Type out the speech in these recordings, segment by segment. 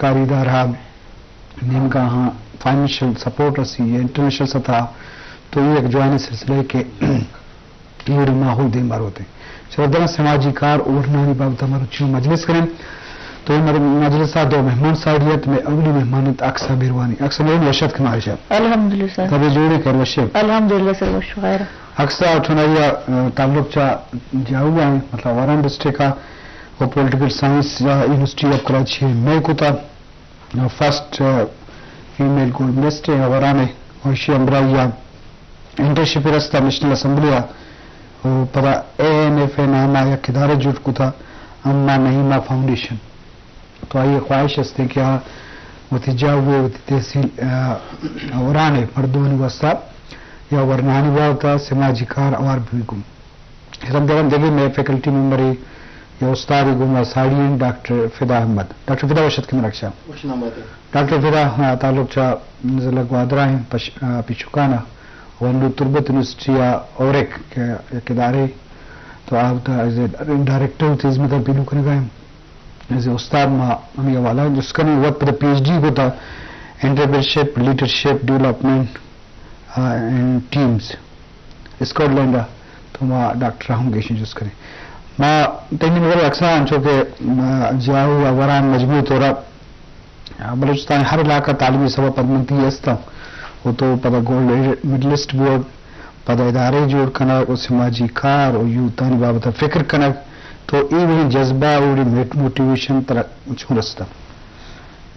سرکاری ادارہ نیمگا ہاں فائنینشل سپورٹ رسی یا انٹرنیشنل سطح، تو یہ ایک جوانیں سلسلہ ہے کہ یہ وڑیں ماحول دیم بار ہوتے ہیں۔ شرف داران سماجی کار اور نانی بابت ہمارو چیو مجلس کریں۔ تو یہ مر-، مجلس آ دو مہمان ساڑی ہے، تو میں اولی مہمان ہے اکسا بیروانی۔ اکسا میرے وشت کمارشا۔ الحمدللہ سر۔ تبے جوڑی کر وشے۔ الحمدللہ سر، وش خیر۔ اکسا چونایا، آ، تعلق چا جاؤ ہے، مطلب واران ڈسٹرکٹ کا، وہ پولیٹیکل سائنس یا یونیورسٹی آف کراچی میں کتا۔ فرسٹ، آ، فیمیل گولڈ میڈلسٹ ء وران ء، و ایشی ہمراہی ء انٹرنشپ رست ء نیشنل اسمبلی ء، و پدا اے این ایف ء نام ء یک ادارہ جوڑ کتا، اما نعیمہ فاؤنڈیشن۔ تو آئی ء خواہش است کہ آ وتی جاہ ء وتی تحصیل، آ، وران ء مردمانی واسطہ یا ورناہانی بابت ء سماجی کار اوار بہ گوں۔ رند رند دگہ مئے فیکلٹی ممبرے یا استادے گوں ما ساڑی انت، ڈاکٹر فدا احمد۔ ڈاکٹر فدا وش اتک مئے رکشا۔ وش نام بات۔ ڈاکٹر فدا، آ، تعلق چا ضلع گوادر ء انت، پش-، آ، پچکان ء، و انو تربت یونیورسٹی ء اورک کہ یک ادارے، تو آ وتا ایز اے ڈائریکٹر وتی ہزمت ء پیلو کنگا انت۔ ایز اے استاد ما ہمے حوالہ ء جست کنیں۔ وت پدا پی ایچ ڈی کتا entrepreneurship, leadership, development, ah, and teams, Scotland ء، تو ما ڈاکٹر ء ہم گیشیں جست کنیں۔ ما تنی مگر اکثر انچو کہ، آ، جاؤ یا وران مجموعی طور ء، آ، بلوچستان ء ہر علاقہ تعلیمی سبب پدمنتی است انت و تو پدا گولڈ میڈلسٹ بوگ، پدا ادارے جوڑ کنگ و سماجی کار و یوتانی بابت ء فکر کنگ، تو اے وڑیں جذبہ، اے وڑیں موٹ-، موٹیویشن ترا چون رستہ؟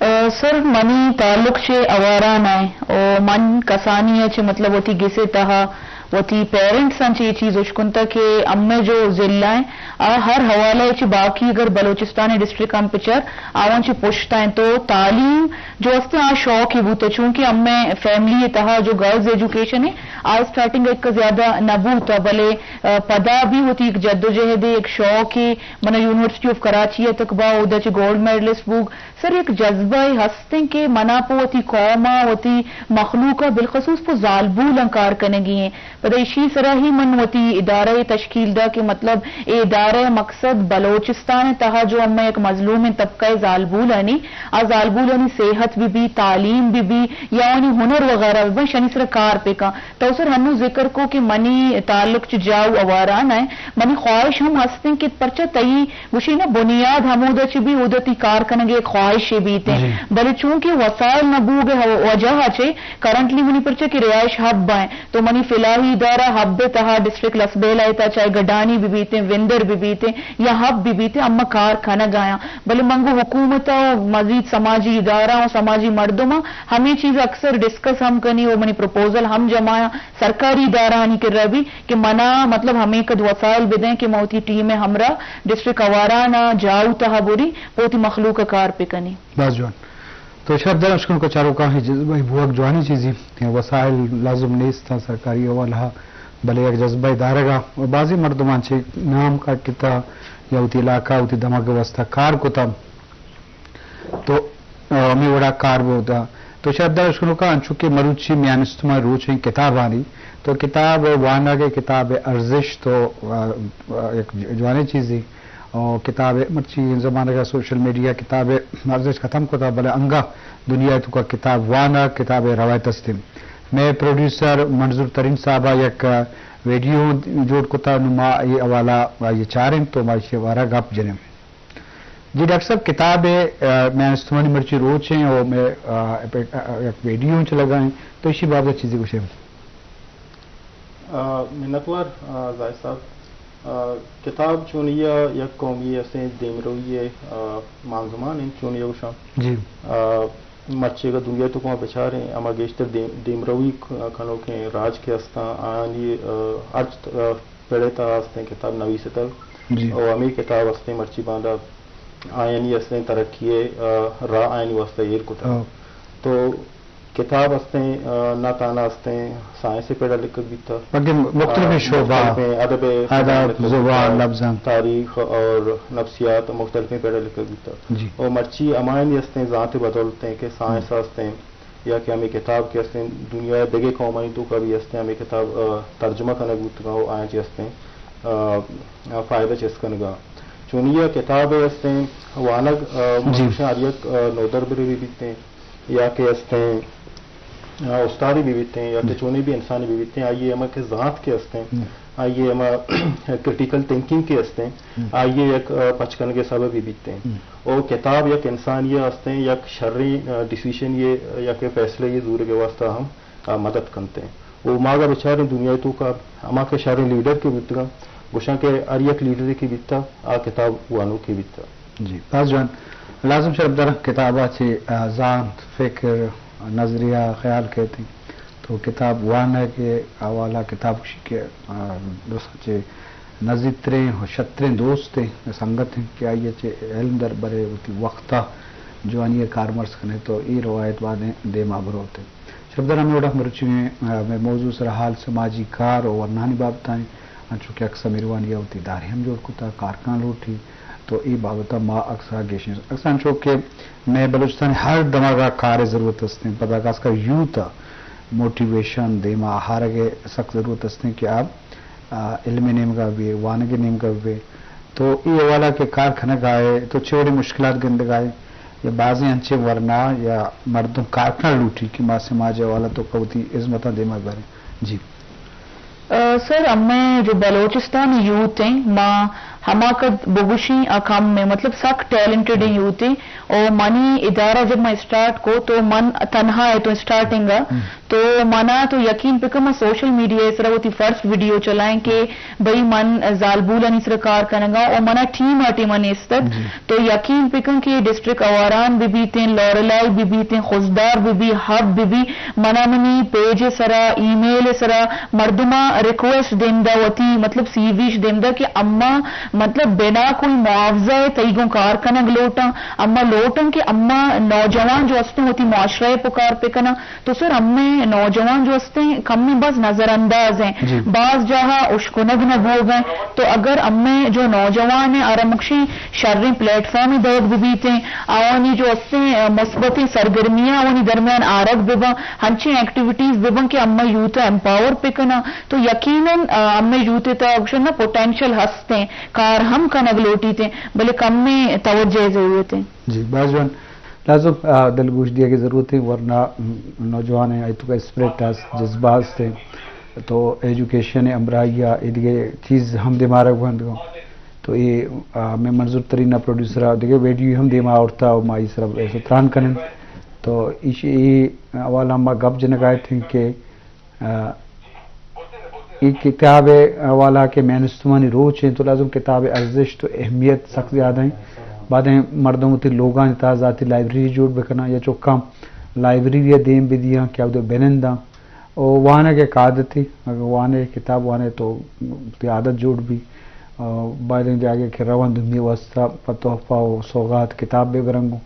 ء، سر، منی تعلق چہ آواران ء و من کسانی ء چہ مطلب وتی گس ء تہا وتی پیرنٹس آں چہ اے چیز اشکنتہ کہ امئے جو ضلع ء آ ہر حوالہ ء چہ باقی اگر بلوچستان ء ڈسٹرکٹ آں پچر آواں چہ پشت ء انت، تو تعلیم جو است آ شوق ء بوتہ، چونکہ امئے فیملی ء تہا جو گرلز ایجوکیشن ء آ اسٹارٹنگ ء ایک زیادہ نہ بوتہ، بلے، ء، پدا بھی وتی ایک جدوجہد ء ایک شوق ء، من یونیورسٹی آف کراچی ء تک با اودا چہ گولڈ میڈلسٹ بوگ، سر، یک جذبہ ئے ہستیں کہ منا پہ وتی قوم ء، وتی مخلوق ء، بالخصوص پہ زالبولاں کار کنگی ایں۔ پدا ایشی سرا ہی من وتی ادارہ ء تشکیل دا کہ مطلب اے ادارہ ء مقصد بلوچستان ء تہا جو امئے یک مظلومیں طبقہ ء زالبولانی، آ زالبولانی صحت بہ بی، تعلیم بہ بی، یا آنی ہنر وغیرہ بہ بی، شانی سرا کار پہ کن۔ تو سر ہنو ذکر کو کہ منی تعلق چہ جاؤ آواران ء، منی خواہش ہم ہستیں کہ پرچہ تئی گوشی نا، بنیاد ہمودا چہ بی، اودا تی کار کنگ ء خواہشے بیتیں۔ جی۔ بلے چونکہ وسائل نہ بوگ ء وجہ ء چہ کرنٹلی منی پرچہ کہ رہائش ہب ء، تو منی فلاحی ادارہ ہب ء تہا ڈسٹرکٹ لسبیلہ ء تہا چاہے گڈانی بہ بیتیں، وندر بہ بیتیں یا ہب بہ بیتیں، اما کار کنگ آیاں۔ بلے من گوں حکومت ء و مزید سماجی ادارہ و سماجی مردماں ہمے چیز اکثر ڈسکس ہم کنی و منی پروپوزل ہم جمع آیاں سرکاری ادارہانی کرا بھی کہ منا مطلب ہمے قد وسائل بدیں کہ من وتی ٹیم ء ہمراہ ڈسٹرکٹ آواران ء جاؤ تہا بری پہ وتی مخلوق ء کار پہ کنی۔ باز جوان۔ تو شرف دارم اشکنوکا چاروکاں، جذبہ بوگ جوانیں چیزے، وسائل لازم نیست سرکاری حوالہ، بلے یک جذبہ دارگا و بازیں مردمان چہ نام کٹتا یا وتی علاقہ وتی دمگ واسطہ کار کتا۔ تو، آ، ہمے وڑا کار بوتا۔ تو شاید داشت کنوکا انچو کہ مروچی میان استمانی روچ ہیں کتابانی، تو کتاب وانگ ء کتاب ارزشت تو، آ، آ، یک جوانیں چیزے۔ اور کتاب مرچی زمانگ ء سوشل میڈیا کتاب ارزشت ختم کتا، بلے انگا دنیا تو کا کتاب وانگ کتاب روایت است۔ میں پروڈیوسر منظور ترین صاحبہ یک ویڈیو جوڑ کتا، نما یہ حوالہ یہ چاریں تو ما اسی وارا گپ جنیں۔ جی ڈاکٹر صاحب، کتاب ء، آ، میان استمانی مرچی روچ ہیں اور میں، آ، ایک، آ، ایک ویڈیو چ لگا ہیں، تو اسی بابت چیزیں گوشے۔ آ، منتوار، آ، زاہد صاحب۔ آ، کتاب چونیا یک قومی اسیں دیمروی ء، آ، مانزمان انت چونیا گوشاں۔ جی۔ آ، مرچی اگاں دنیا تو کما بچاریں، اما گیشتر دیم-، دیمروی ک-، کنوکیں راج کہ استاں، آیانی، آ، ہرچ، آ، پڑے تہا استیں کتاب نویستگ۔ جی۔ و ہمے کتاب استیں مرچی باندا آیانی استیں ترقی ء، آ، راہ آیانی واسطہ ایر کتگ۔ ہاں۔ تو کتاب استیں، آ، نہ تانا استیں سائنس ء پڑا لکھگ بیتا۔ بلکہ مختلفیں آ، شعبہ، مختلفیں ادب ء ادب، پڑا لکھگ زبان، بیتا، لبزاں۔ تاریخ اور نفسیات مختلفیں پڑا لکھگ بیتا۔ جی۔ و مرچی ہمایانی استیں ذات بدولتیں کہ سائنس ہم۔ استیں یا کہ ہمے کتاب کہ استیں دنیا ء دگہ قومانی توکا بھی استیں ہمے کتاب، آ، ترجمہ کنگ بوتگاں و آیاں چہ استیں، آ، آ، فائدہ چست کنگا۔ دنیا کتاب ء استیں وانگ، آ، جی۔ مخصوصاً ہر یک، آ، نودربرے بھی بیتیں یا کہ استیں، آ، استادے بھی بیتیں یا کہ جی۔ چونے بھی انسانے بھی بیتیں، آئی ء ہما کہ زانت کے استیں، جی۔ آئی ء ہما کریٹیکل تھنکنگ کے استیں، جی۔ آئی ء یک، آ، پچ کنگ ء سبب بھی بیتیں۔ جی۔ او کتاب یک انسانی ء استیں، یک شریں، آ، ڈیسیشن یہ یا کہ فیصلہ یہ زورگ ء واسطہ ہم آ مدد کنت انت۔ و ما اگاں بچاریں دنیا ء توکا ہما کہ شریں لیڈر کہ بوتگاں، گوشاں کہ ہر یک لیڈرے کہ بیتا، آ کتاب وانوکے بیتا۔ جی، باز جوان۔ لازم شرپ دار کتاب ء چہ، آ، زانت، فکر، نظریہ، خیال کیت انت۔ تو کتاب وانگ ء حوالہ کتاب گوشی کہ، آ، درست چہ نزیک تریں و شتریں دوست انت، سنگت انت کہ آئی ء چہ علم در برے وتی وقت ء جوانی ء کارمرز کنے تو اے روایت بازیں دیما بروت انت۔ شرپدار ہمے وڑا مرچیگیں، آ، مئے موضوع سرا حال سماجی کار و ورنانی بابت ء انت، انچو کہ اکس ء مہروانی ء وتی دارے ہم جوڑ کتا، کارکاں لوٹی، تو اے بابت ء ما اکس ء گیشیں۔ اکس انچو کہ مئے بلوچستان ء ہر دمگ ء کار ء ضرورت است انت، پدا خاص کر یوتھ ء موٹیویشن دیما آہارگ ء سک ضرورت است انت کہ آ، آ، علم ء نیمگا بہ بی، وانگ ء نیمگا بہ بی۔ تو اے حوالہ کہ کار کنگ ء ئے، تو چے وڑیں مشکلات گندگ ء ئے؟ یا بازیں انچیں ورنا یا مردم کار کنگ لوٹی کہ ما سماج ء حوالہ تو کہ وتی ہزمتاں دیما بریں؟ جی۔ آ، سر، ہمے جو بلوچستان یوتھ ہیں، ما ہما قد بگوشیں، آ کم میں، مطلب، سک ٹیلنٹڈ ہیں یوتھ ہیں۔ او منی ادارہ جب میں اسٹارٹ کو، تو من تنہا ہے تو اسٹارٹنگ ء۔ ہم۔ تو منا تو یقین پکن، ما سوشل میڈیا ء سرا وتی فرسٹ ویڈیو چلائیں کہ بھئی من زالبولانی سرا کار کنگا و منا ٹیم آ ٹیم نیست ات۔ جی۔ تو یقین پکن کہ ڈسٹرکٹ آواران بہ بیتیں، لوریلائی بہ بیتیں، خضدار بہ بی، ہب بہ بی، منا منی پیج ء سرا، ای میل ء سرا مردماں ریکویسٹ دیمدا، وتی مطلب سی ویش دیمدا کہ اما مطلب بنا کوئی معاوضہ ء تئی گوں کار کنگ لوٹاں، اما لوٹاں کہ اما نوجوان جو استوں وتی معاشرہ ء پکار پکناں۔ تو سر، ہمے نوجوان جو استیں، کمیں بس نظر انداز ہیں، جی۔ باز جاہا اشکنگ نہ بوگ ہیں۔ تو اگر ہمے جو نوجوان ہیں، آرا مکشیں شریں پلیٹ فارم دئیگ بہ بیتیں، آوانی جو استیں، مثبتیں سرگرمیاں آوانی درمیان آرگ بہ باں، ہنچیں ایکٹیویٹیز بہ باں کہ ہمے یوتھ ء امپاور پہ کناں، تو یقیناً، آ، ہمے یوتھ ء تہا گوشن نا پوٹینشل ہستیں، کار ہم کنگ لوٹیتیں، بلے کمیں توجہ ء ضرورت ہیں۔ جی، باز جوان۔ لازم، آ، دلگوش دیگ ء ضرورت ہیں، ورنہ، م، نوجوان ہیں، آئی توکا اسپرٹ است، جذبہ است ہیں۔ تو ایجوکیشن ء ہمراہی ء اے دگہ چیز ہم دیما رگ بند گوں۔ تو اے، آ، میں منظور ترین ء پروڈیوسر ء دگہ ویڈیو ہم دیما آورتا و ما ای سر ایسو تران کنن۔ تو ایش، اے حوالہ ما گپ جنگ آئے تھیں کہ آ، اے کتاب ء حوالہ کہ مین استمانی روچ انت تو لازم کتاب ء ارزشت و اہمیت سک زیادہ انت۔ بعدیں مردم وتی لوگانی تہا ذاتی لائبریری جوڑ بکناں یا چکاں لائبریری ء دیم بدیاں کہ اود بننداں۔ و وانگ ء عادتے، اگر وانے کتاب وانے تو وتی عادت جوڑ بی۔ آ، بائدیں جاگہ کہ روان دنیا واسطہ پہ تحفہ و سوغات کتاب بہ برنگوں،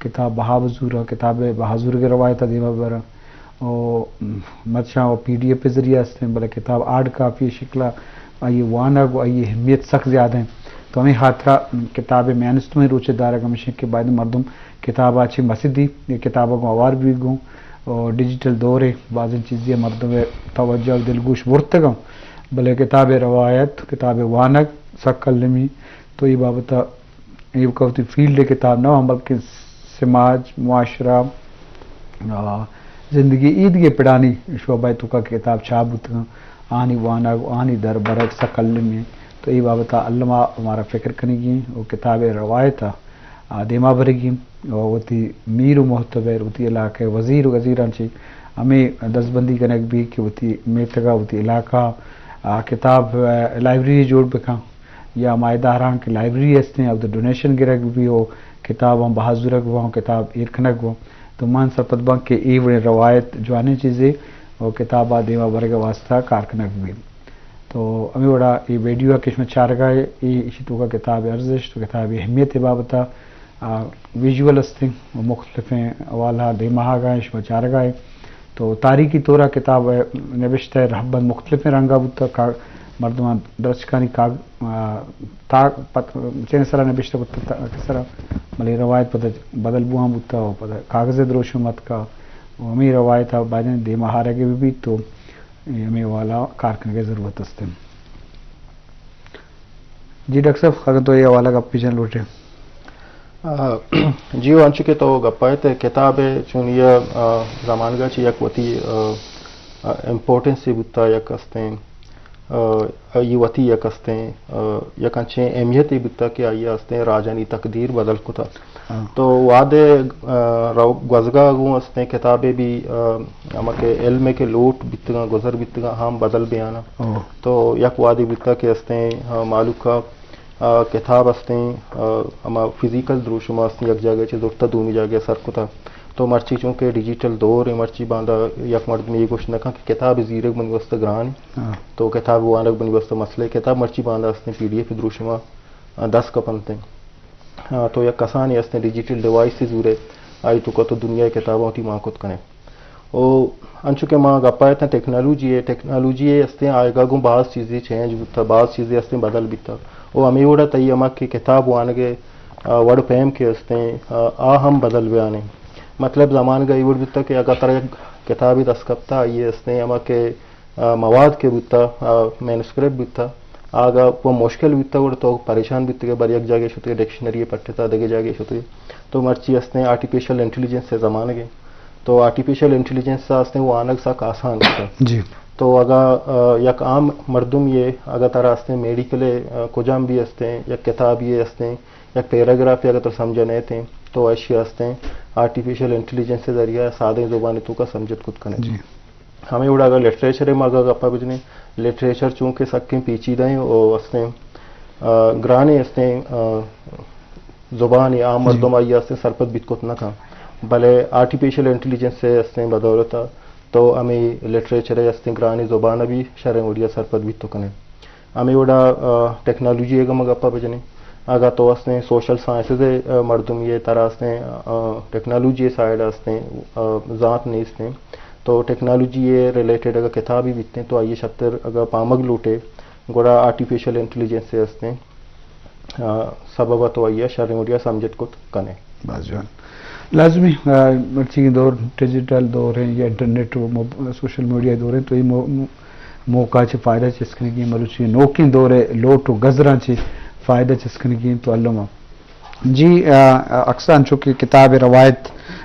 کتاب بہا بزوراں، کتاب بہا زورگ روایت دیما ببراں۔ و مچاں و پی ڈی ایف ذریعہ استیں، بلے کتاب ہارڈ کاپی شکل ء آئی وانگ و آئی اہمیت سک زیادہ ہیں۔ تو ہمیں خاطرہ کتاب مین استمیں روچے دارگ ہمیشیں کہ باید مردم کتاب آ چی مسیدی یا کتاب کو آوار بھی گوں، و ڈیجیٹل دور ہے، بازیں چیزیں مردم توجہ و دلگوش برتگاں، بلے کتاب روایت، کتاب وانگ سک کلمی۔ تو یہ بابت ایوک وتی فیلڈ ء کتاب نہ بلکہ سماج، معاشرہ، آ، زندگی ایدگہ پڑانی شعبہ توکا کتاب چھاپ بوتگاں، آنی وانگ، آنی دربرگ سک المی۔ تو ای بابت الما ہمارا فکر کنگی و کتاب روایت آ دیما برگی و وتی میر و معتبر وتی علاقہ وزیر و وزیران چی ہمیں دستبندی کنگ بی کہ وتی میتگا وتی علاقہ آ کتاب، آ، لائبریری جوڑ بکن۔ یا ہما ادارہاں کہ لائبریری ہستیں، اودا ڈونیشن گرگ بہ بی و کتاباں بہا زورگ بہ باں، کتاب ایر کنگ بہ باں۔ تو من سرپد باں کہ اے وڑیں روایت جوانیں چیزے و کتاب ء دیما برگ ء واسطہ کار کنگ بہ بی۔ تو ہمے وڑا اے ویڈیو ء کہ شما چارگا اے، اے ایشی توکا کتاب ء ارزشت و کتاب ء اہمیت ء بابت ء، آ، ویژول ہستیں و مختلفیں حوالہ دیما آگا ایں، شما چارگا اے۔ تو تاریخی طور ء کتاب ء نبشتہ ء رہبند مختلفیں رنگ ء بوتگ، کا-، مردماں درچکانی کاگ-، آ، تا-، پت-، چین سرا نبشتہ کتگ تا-، سرا، بلے روایت پدا بدل بوان بوتگ و پدا کاغذ ء دروشم اتکگ و ہمے روایت ء بایدیں دیما ہارگ ء بہ بیت تو ہمے حوالہ کار کنگ ء ضرورت است۔ جی ڈاکٹر صاحب، اگر تو یہ حوالہ گپ پیچھے لوٹے۔ آ، جی، وہ انچو کہ تو گپا ات، کتاب ءِ چونی ءَ، آ، زمانگ ءَ چہ یک وتی، آ، آ، امپورٹنس بوتا، یک استیں، آ، آئی وتی یک استیں، آ، یک انچیں اہمیتے بوتا کہ آئی استیں راجانی تقدیر بدل کتا۔ ہاں۔ تو وہدے، آ، رو-، گوزگا گوں استیں کتابے بھی، آ، ہما کہ علم ءِ کہ لوٹ بیتگاں، گزر بیتگاں، ہم بدل بیانا۔ او۔ تو یک وہدے بوتا کہ استیں، آ، مہلوک ءَ آ، کتاب استیں، آ، ہما فزیکل دروشم استیں، یک جاگہ چہ زرتا دومی جاگہ سر کتا۔ تو مرچی چونکہ ڈیجیٹل دور ہے، مرچی باندا یک مردم یہ گوشت نہ کن کہ کتاب زیرگ منی واسطہ گران ہے۔ ہاں۔ تو کتاب وانگ منی واسطہ مسئلہ ہے۔ کتاب مرچی باندا استیں پی ڈی ایف دروشم ءَ، آ، دست کپنت۔ آ، تو یک کسانی استیں ڈیجیٹل ڈیوائس زورے، آئی توکا تو دنیا کتاباں وتی مان کت کنے۔ او انچو کہ ما گپا اتاں ٹیکنالوجی ءِ، ٹیکنالوجی ءِ استیں آیگا گوں باز چیزے چینج بوتا، باز چیزے استیں بدل بیتا۔ او ہمے وڑا تئی ہما کہ کتاب وانگ ءِ، آ، وڑ پیم کہ استیں، آ، آ ہم بدل بیانے۔ مطلب زمانگ ءَ اے وڑ بیتا کہ اگاں ترا یک کتابے دست کپتا، آئی استیں ہما کہ، آ، مواد کہ بوتا، آ، مینوسکرپٹ بوتا، آگا وہ مشکل بیتا، گڑا تو پریشان بیتگے، بر یک جاگہ شتگے، ڈکشنری پٹتا، دگہ جاگہ شتگے۔ تو مرچی استیں آرٹیفیشل انٹیلیجنس ءِ زمانگ ءَ۔ تو آرٹیفیشل انٹیلیجنس ءَ استیں وانگ سک آسان بیتا۔ جی۔ تو اگا، آ، یک عام مردم یہ اگا ترا استیں میڈیکل ءِ، آ، کجام بھی استیں، یک کتاب یہ استیں، یک پیراگراف اگا ترا سمجھ نہ اتیں، تو اشی استیں آرٹیفیشل انٹیلیجنس ءِ ذریعہ سادہ زبان توکا سمجھت کت کنے۔ جی۔ ہمے وڑا اگر لٹریچر ءِ ما اگا گپا بجنیں، لٹریچر چونکہ سکیں پیچیدہ ہیں او استیں، آ، گرانیں استیں، آ، زبان عام جی۔ مردم آئی استیں سرپد بیت کت نہ کن، بلے آرٹیفیشل انٹیلیجنس ءِ استیں بدولت ءَ تو ہمے لٹریچر ءِ استیں گرانیں زبان ءَ بھی شریں وڑیا سرپد بیت کنے۔ ہمے وڑا، آ، ٹیکنالوجی ءِ اگاں ما گپا بجنیں، اگاں تو استیں سوشل سائنسز ءِ، آ، مردم یہ ترا استیں، آ، ٹیکنالوجی ءِ سائیڈ ءَ استیں، آ، زانت نیستیں، تو ٹیکنالوجی ءِ ریلیٹڈ اگاں کتابی بیتیں تو آئی شتر اگاں پامگ لوٹے، گڑا آرٹیفیشل انٹیلیجنس ءِ استیں، آ، سبب ءَ تو آئی ءَ شریں وڑیا سمجھت کت کنے۔ باز جوان۔ لازمی، آ، مرچی دور ڈیجیٹل دور ہیں یا انٹرنیٹ و موب-، سوشل میڈیا دور ہیں تو یہ مو-، مو-، موقع چہ فائدہ چست کنگی، مروچی نوکیں دور ءِ لوٹ و گزراں چہ فائدہ چست کنگی تو الما۔ جی، آ، آ، اکثر انچو کہ کتاب روایت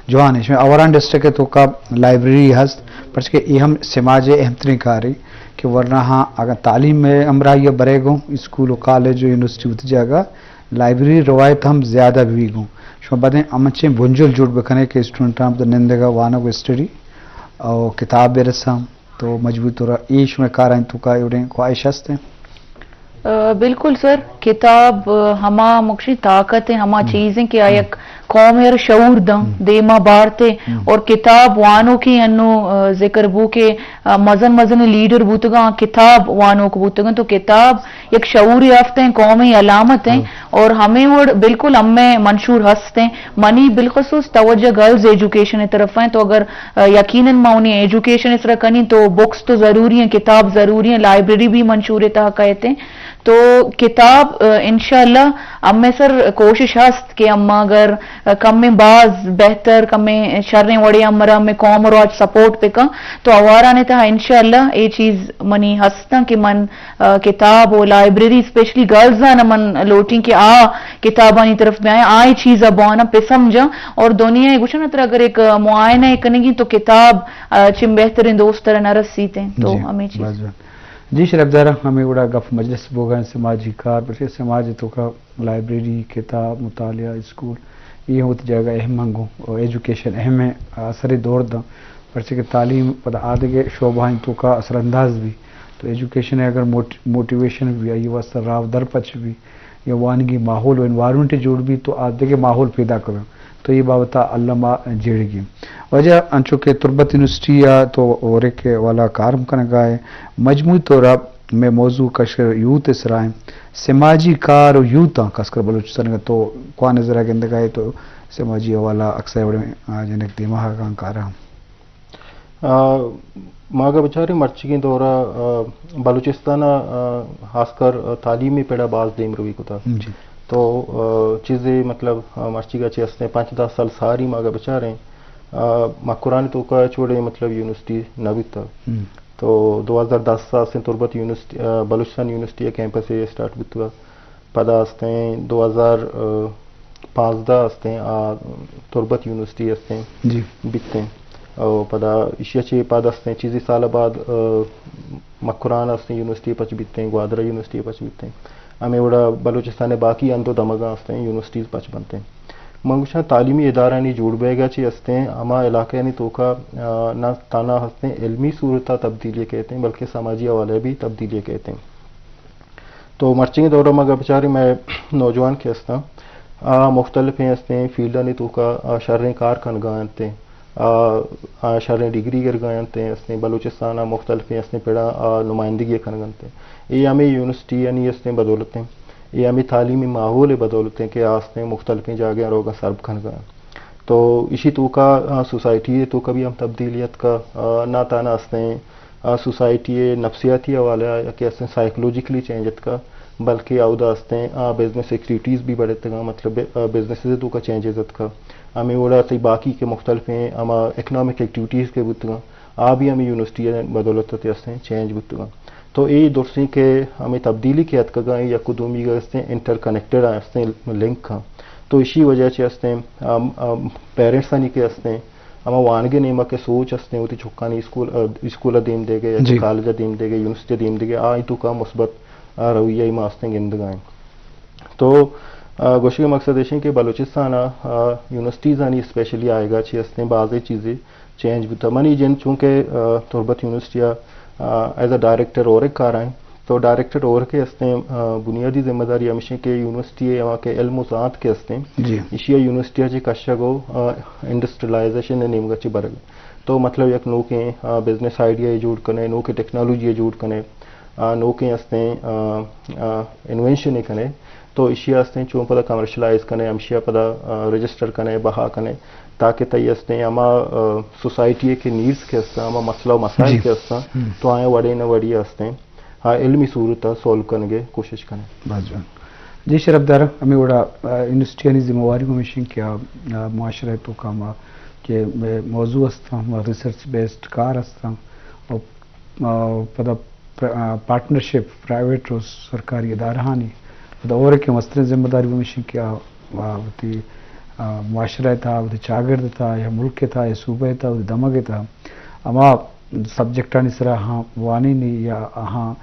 جوان ہے، شمے آوران ڈسٹرکٹ ءِ توکا لائبریری ہست، پرچہ کہ یہ ہم سماج ءِ اہم ترین کار ہے کہ ورنہ ہاں اگر تعلیم ءِ ہمراہی ءَ برے گوں، اسکول و کالج و یونیورسٹی وتی جاگہ، لائبریری روایت ہم زیادہ بی گوں۔ شما بدیں امچیں بنجل جوڑ بکنے کہ اسٹوڈنٹاں پہ نندگا وانگ و اسٹڈی او کتاب برساں۔ تو مجبوری طور اے شمئے کاراں توکا اے وڑیں خواہش ہست ہیں؟ آ، بالکل سر، کتاب، آ، ہما مکشی طاقت ہیں، ہما ہم۔ چیز ہیں کہ آ ہم۔ یک قوم ءَ را شعور داں، ہم۔ دیما بارتے ہم۔ اور کتاب وانوکیں انو، آ، ذکر بو کہ، آ، مزن مزن لیڈر بوتگاں، کتاب وانوک بوتگاں، تو کتاب یک شعور یافتہ ہیں قومی علامت ہیں۔ ہم۔ اور ہمیں وڑ بالکل ہمیں منشور ہست ہیں۔ منی بالخصوص توجہ گرلز ایجوکیشن ءِ طرف ہیں، تو اگر، آ، یقیناً ما انہیں ایجوکیشن اس طرح کنی تو بکس تو ضروری ہیں، کتاب ضروری ہیں، لائبریری بھی منشور تہا کہتے ہیں۔ تو کتاب، آ، انشاءاللہ ہمیں سر کوشش ہست کہ اما اگر، آ، کمیں باز بہتر، کمیں شریں وڑے ہمرا ہمیں قوم و راج سپورٹ بکن تو آواران تہا انشاءاللہ اے چیز منی ہستاں کہ من آ، کتاب و لائبریری، اسپیشلی گرلز آناں من لوٹیں کہ آ کتابانی طرف بیائیں، آ اے چیز ءَ بواناں، پہ سمجھاں اور دنیا ءَ گوشن ترا اگر ایک معائنہ ءَ کنگی تو کتاب، آ، چہ بہترین دوست ترا نہ رسیت ہیں۔ تو جی، ہمیں چیز۔ باز جوان۔ جی شرف دارا، ہمیں وڑا گپ مجلس بوگا ہیں سماجی کار، بلکہ سماج توکا لائبریری، کتاب، مطالعہ، اسکول، یہ وت جگہ اہم ہنگو اور ایجوکیشن اہم ہے، اثر دور داں، پرچہ کہ تعلیم پدا آدگے شعبہ توکا اثر انداز بھی۔ تو ایجوکیشن ءَ اگر موٹ-، موٹیویشن بھی، آئی واسطہ راہ در پچ بھی، یا وانگی ماحول و انوائرمنٹ جوڑ بھی، تو آ دگہ ماحول پیدا کرن۔ تو یہ بابت علما جیڑگی۔ واجہ انچو کہ تربت یونیورسٹی ءَ تو اوریک والا کارم کنگا ہے، مجموعی طور ءَ میں موضوع کشر یوتھ سرائیں، سماجی کار و یوتھ آں خاص کر بلوچستان کا تو کوا نظر گندگا ہے تو سماجی حوالہ اکثر وڑے، آ، جنک دیما کاراں۔ آ، ما اگہ بچاریں مرچیگیں دور ءَ، آ، بلوچستان ءَ، آ، خاص کر، آ، تعلیمی پڑ ءَ باز دیمروی کتگ۔ جی۔ تو، آ، چیزے مطلب، آ، مرچیگ ءَ چہ استیں پنچ دہ سال ساری ما اگہ بچاریں، آ، مکران توکا چوڑے مطلب یونیورسٹی نہ بوتگ۔ ہم۔ تو دو ہزار دس ءَ استیں تربت یونیورسٹی، آ، بلوچستان یونیورسٹی ءِ کیمپس اسٹارٹ بوتگ۔ پدا استیں دو ہزار پانزدہ استیں، آ، تربت یونیورسٹی استیں، جی۔ بیتیں۔ او پدا ایشی چی پد استیں چیزی سال بعد، آ، مکران استیں یونیورسٹی پچ بیتیں، گوادر یونیورسٹی پچ بیتیں۔ ہمیں وڑا بلوچستان باقی اندو دمگاں استیں یونیورسٹیز پچ بنتیں۔ من گوشاں تعلیمی ادارانی جوڑ بیگا چی استیں، ہما علاقہ یعنی توکا، آ، نہ تانا ہستیں علمی صورتا تبدیلی کہتیں، بلکہ سماجی حوالے بھی تبدیلی کہتیں۔ تو مرچی دور ما گپ چاری میں نوجوان کہ استاں، آ، مختلفیں استیں فیلڈانی توکا، آ، شریں کار کنگا انتیں، آ، آ، شریں ڈگری گرگا انتیں، استیں بلوچستان آ مختلفیں استیں پڑا، آ، نمائندگی کنگ انتیں۔ اے ہمیں یونیورسٹی یعنی استیں بدولتیں، اے ہمیں تعلیمی ماحول بدولتیں کہ آ استیں مختلفیں جاگہ روگا سرب کنگا۔ تو ایشی توکا، آ، سوسائٹی توکا بھی ہم تبدیلیت کا، آ، نہ تانا استیں آ، سوسائٹی ءِ نفسیاتی حوالہ ءَ یا کہ استیں سائیکولوجیکلی چینج اتکا، بلکہ اودا استیں، آ، بزنس ایکٹیویٹیز بھی بڑھتگاں، مطلب، آ، بزنسز ءِ توکا چینجز اتکا۔ ہمیں وڑا تئی باقی کہ مختلفیں ہما اکنامک ایکٹیویٹیز کہ بوتگاں، آ بھی ہمیں یونیورسٹی ءِ بدولت ءَ استیں چینج بوتگاں۔ تو اے درسیں کہ ہمیں تبدیلی کہ اتکگاں، اے یک و دومی گا استیں انٹر کنیکٹڈ آں، استیں لنک آں۔ تو اشی وجہ چہ استیں، آ، آ، پیرنٹسانی کہ استیں، ہما وانگ ءِ نیمگ ءَ سوچ استیں، وتی چکانی اسکول، آ، اسکول ءَ دیم دیگ ءَ یا جی۔ کالج ءَ دیم دیگ ءَ، یونیورسٹی ءَ دیم دیگ ءَ، آئی توکا مثبت، آ، رویہ ای ما استیں گندگ ءَ ایں۔ تو، آ، گوشگ ءِ مقصد ایش ایں کہ بلوچستان ءَ، آ، یونیورسٹیزانی اسپیشلی آئیگا چی استیں بازیں چیزے چینج بوتا۔ منی جند چونکہ، آ، تربت یونیورسٹی ءَ، آ، ایز اے ڈائریکٹر اورک کار ایں، تو ڈائریکٹر اورک ءِ استیں، آ، بنیادی ذمہ داری ہمیش ایں کہ یونیورسٹی ءِ ہما کہ علم و زانت کہ استیں، جی۔ ایشی ءَ یونیورسٹی ءَ چہ کشگ و، آ، انڈسٹریلائزیشن ءِ نیمگ ءَ چہ برگ۔ تو مطلب یک نوکیں، آ، بزنس آئیڈیا ءَ جوڑ کنے، نوکیں ٹیکنالوجی ءَ جوڑ کنے، آ، نوکیں استیں، آ، آ، انوینشن ءَ کنے، تو ایشی ءَ استیں چون پدا کمرشلائز کنے، ہمشی ءَ پدا، آ، رجسٹر کنے، بہا کنے، تاکہ تئی استیں ہما، آ، سوسائٹی ءِ کہ نیڈز کہ استاں، ہما مسئلہ و مسائل جی۔ کہ استاں، ہم۔ تو آیاں وڑے نہ وڑے استیں، آ علمی صورت ءَ سولو کنگ ءِ کوشش کنیں۔ باز جوان۔ جی شرفدار، ہمیں وڑا، آ، یونیورسٹیانی ذمہ واری ہمیش ایں کہ آ، آ، معاشرہ ءِ توکا ہما کہ موضوع استاں، ہما ریسرچ بیسڈ کار استاں، و، آ، پدا پر-، آ، پارٹنرشپ پرائیویٹ و سرکاری ادارہانی پدا اورک ءِ مستریں ذمہ داری ہمیش ایں کہ آ، آ، وتی، آ، معاشرہ ءِ تہا، وتی چاگرد ءِ تہا یا ملک ءِ تہا یا صوبہ ءِ تہا، وتی دمگ ءِ تہا ہما سبجیکٹانی سرا آہاں وانینی یا آہاں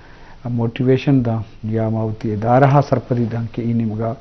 موٹیویشن داں یا ما وتی ادارہ ءَ سرپدی داں کہ اے نیمگا